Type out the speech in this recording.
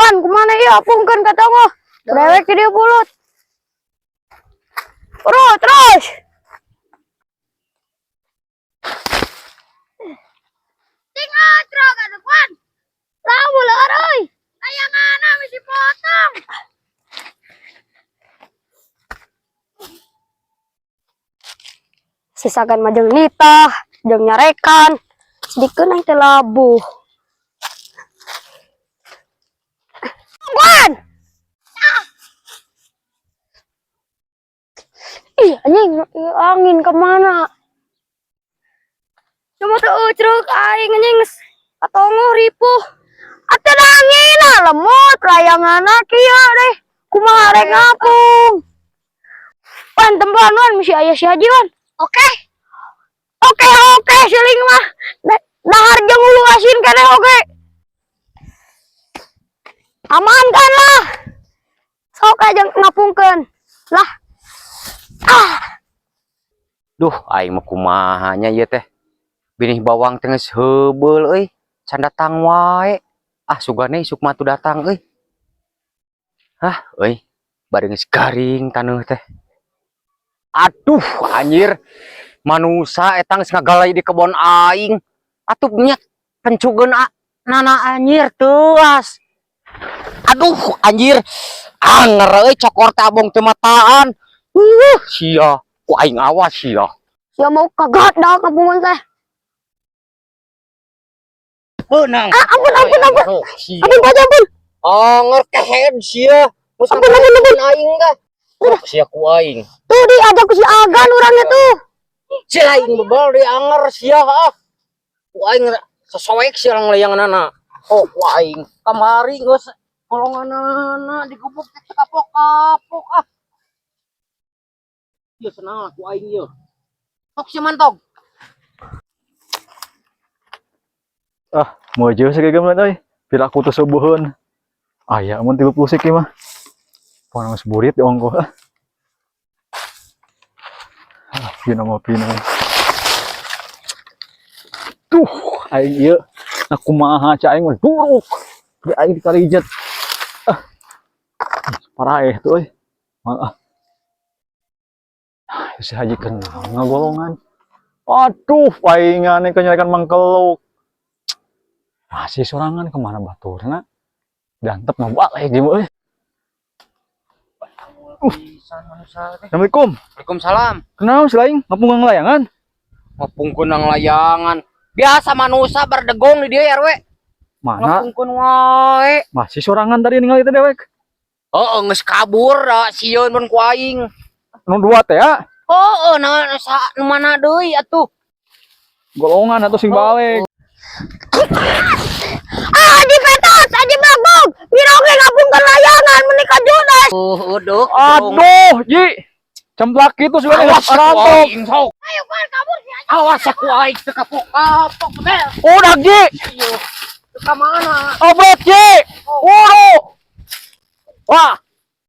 Wan, kumaha ieu apungkeun ka tonggoh? Brewek di dieu bulut. Terus, terus. Ting atrok atuh, Wan. Lamun leueur euy. Layanganna misi potong. Sisakan mah jeung nitah, jeung nyarekan. Sedikeun aing teh labuh. Wan! Ih, anjing, ih, angin kemana? Cuma tuh ucruk aing anjing geus katongoh ripuh. Atuh angin ah, lemot layanganna kieu deh. Kumaha rek ngapung? Wan, tempoan wan, misi aya si Haji wan. Oke. Oke, oke, siling mah. Dahar jeung ulu asin keneh oge. Aman kan lah. Sok aja ngapungkeun. Lah. Ah. Duh, aing mah kumaha nya ieu teh. Binih bawang teh geus heubeul euy. Can datang wae. Ah, sugane isuk mah tuh datang euy. Hah, euy. Bari geus garing taneuh teh. Aduh, anjir. Manusa eta geus ngagalai di kebon aing. Atuh nya pencugeun nana anjir teuas. Aduh, anjir. Anger euy cokor teh abong teu mataan. Sia. Ku aing awas sia. Sia mau kagat dah ngapungan teh. Beunang. Ah, ampun, ampun, ampun. Oh, sia. Ampun, Pak, ampun. Anger kehed sia. Geus Ampun, ampun, ampun. Aing teh. Oh, sia ku aing. Tuh diajak ku si Agan orangnya tuh. Si aing bebal di anger sia ah. Ku aing sesoek sia nglayanganana. Oh, ku aing kamari geus golonganana digubuk teh kapok-kapok ah. Ieu senang ku aing ieu. Sok sia mantog. Ah, mau jauh sih gamelan euy. Pira aku tuh subuheun. Aya mun 30 siki mah. Pokona geus burit di ongkoh ah. Ah, pina mah pina. Tuh, aing ieu nah kumaha ca aing mah duruk. Di aing dikarijet. Ah. Paraeh tuh euy. Ah. Si Haji kenal ngagolongan. Aduh, paingan kenyarekan mangkeluk. Masih sorangan kemana baturna? Dantep mah balik gitu euy. Assalamualaikum. Waalaikumsalam. Kenal si laing ngapungkeun layangan? Ngapungkeun layangan. Biasa manusa berdegong di dieu RW. Mana? Ngapungkeun wae. Masih sorangan tadi ningali teh dewek. Heeh, geus kabur da sieun mun ku aing. Nu dua teh ya. Heeh, nah sa nu mana deui atuh. Golongan atau sing balik. Ah, Haji Petot, Haji Bagong. Mira oge ngapungkeun layangan menikah judes. Uduk. Aduh, Ji. Cemplak kitu sih Awas ku arantok. aing sok. Ayo, Wan, kabur si Haji. Awas ku aing teu kapok-kapok bel. Udah, Ji. Ieu. Teu ka mana? Obrot, Ji. Uru. Wah.